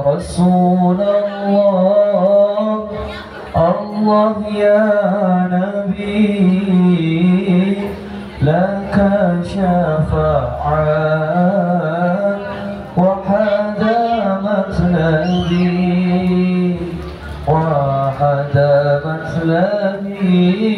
رسول الله الله يا نبي لك شفاعة وحدا مطلبي وحدا مطلبي.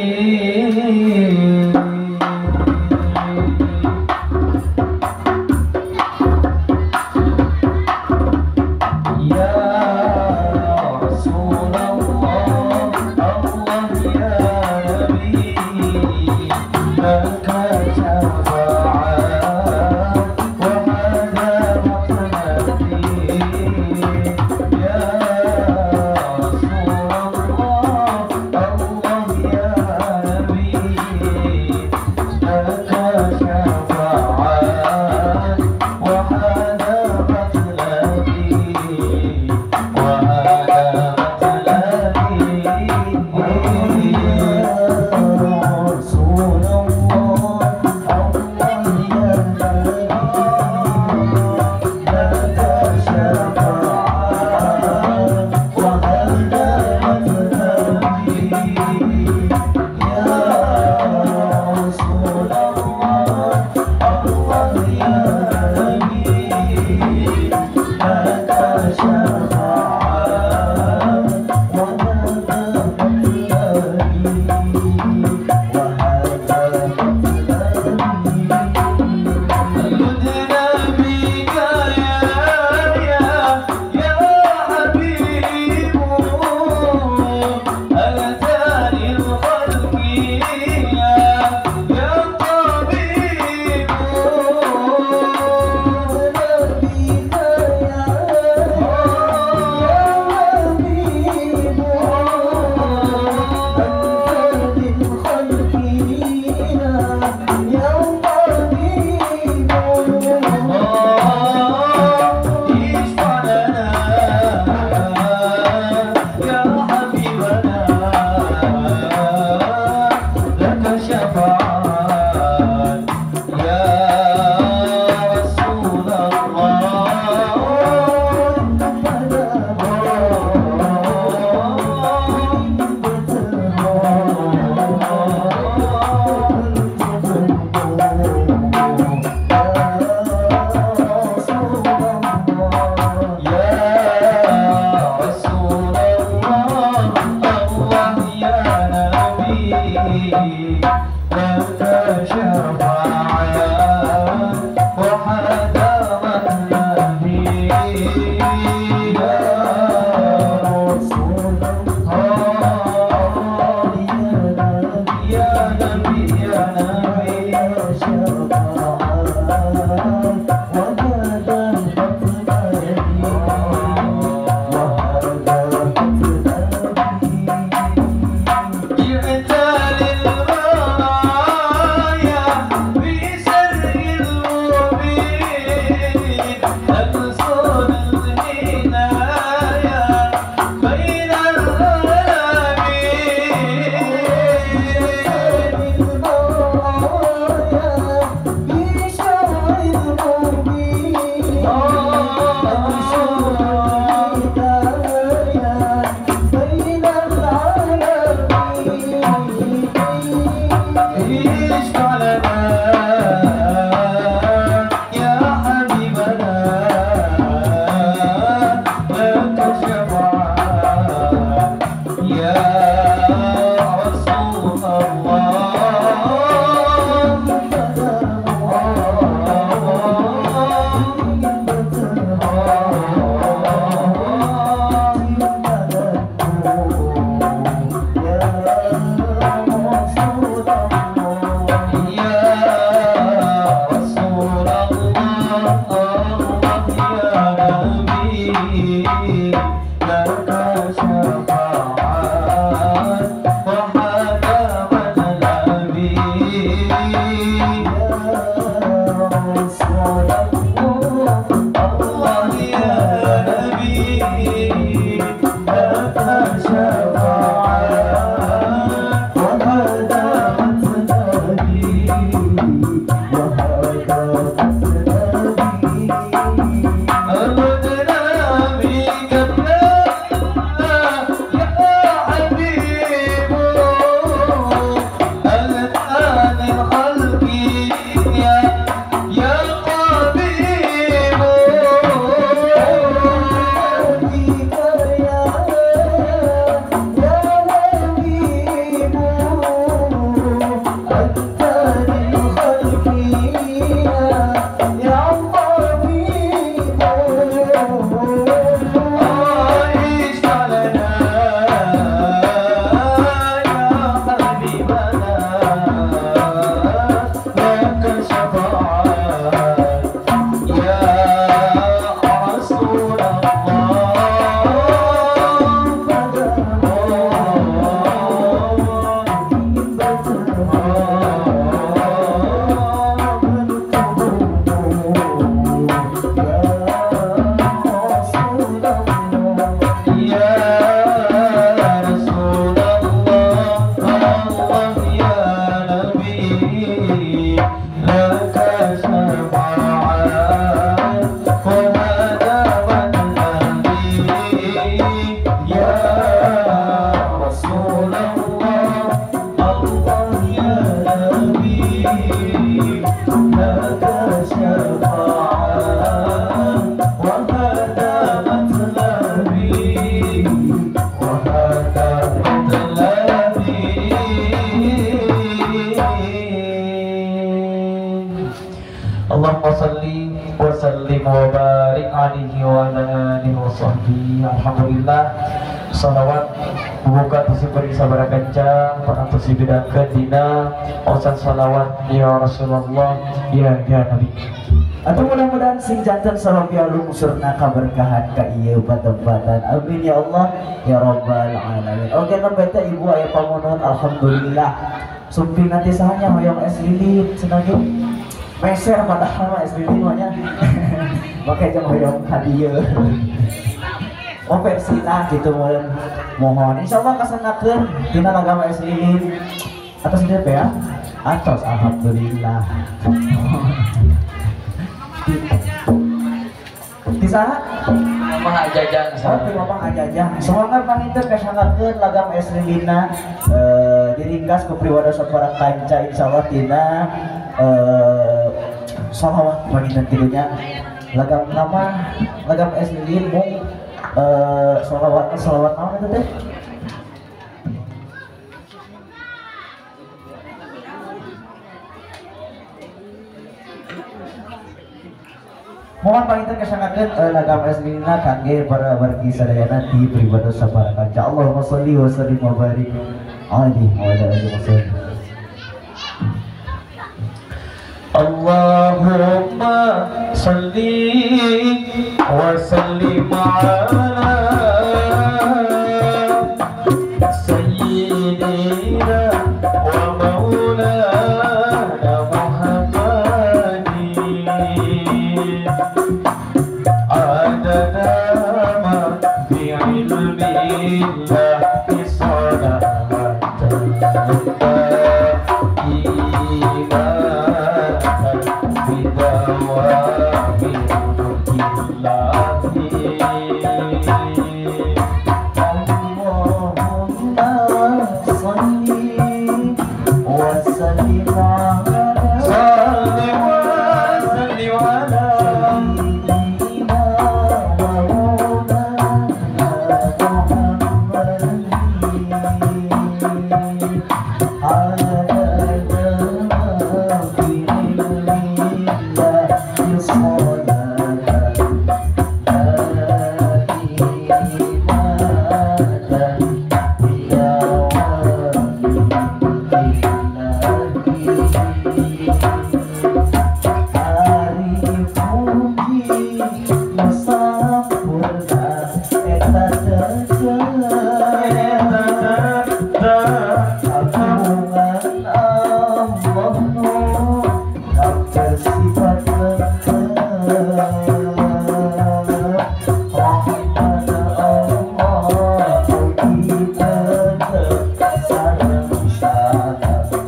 Let's go. wa barik alaihi wa ala alihi wa sahbihi. Alhamdulillah salawat buka tersebut sabara kanca parantos dibedakeun dina osan salawat ya Rasulullah ya ya Nabi. Atau mudah-mudahan sing janten salawat lungsurna kaberkahan ka ieu patempatan. Amin ya Allah ya Rabbal alamin. Oke nembe teh ibu aya pamonon alhamdulillah. Sumping nanti sahanya hoyong es lilin cenah ge. Meser padahal mah es lilin mah nya. Make jeung hoyong hadieu. Oh versina gitu mohon insyaallah kasengakeun dina agama es lilin atas DP ya. Atos alhamdulillah. Bisa Mama Ajajang, oh, Mama Ajajang. Semoga panginten kasangakeun lagam es lilina diringkas ku priwada sapara kanca insyaallah tina sholawat panginten kitu nya. Lagam nama lagam es lilin mung sholawat sholawat naon eta teh? Mohon panginten kasangakeun lagam es lilina kangge para wargi sadayana di pribadi sapara kanca. Allahumma sholli wa sallim wa barik alaihi wa ala alihi wasallam. Allahumma sholli wa sallim ala sayyidina wa maulana Muhammadin adada ma fi ilmillahi salatan imatan bidawami mulkillahi. Allahumma sholli wa sallim ala sayyidina wa maulana Muhammadin adada ma fi ilmillahi sholatan daimatan bidawami mulkillahi. Ari puji nu sampurna eta kagungan Allah nu bersifat lengkap. Rahmat Allah ugi tetep sareng salam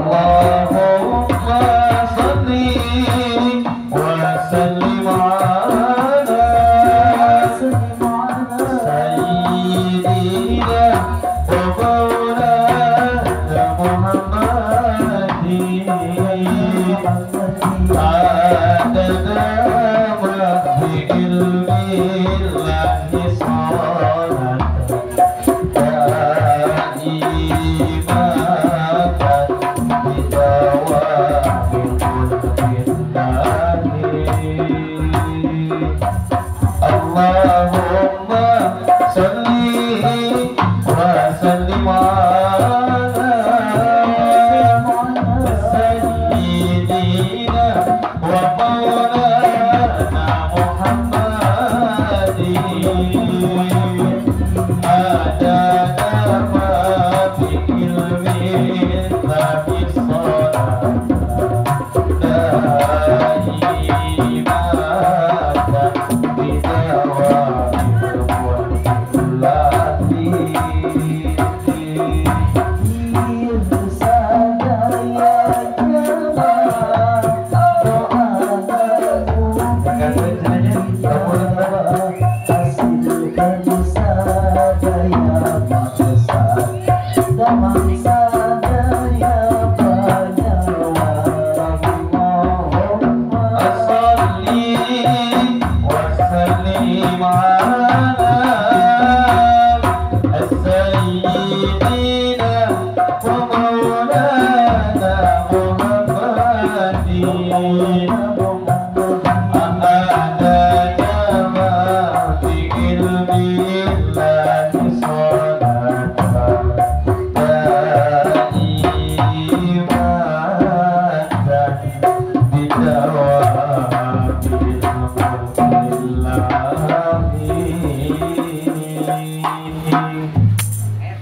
Allahumma sholli wa sallim ala sayyidina wa maulana Muhammadin adada ma fi ilmillahi sholatan daimatan bidawami mulkillahi. Allahumma sholli wa sallim ala sayyidina wa maulana Muhammadin adada ma fi ilmillahi sholatan daimatan bidawami mulkillahi. Salli wa sallim ala Kalimantan di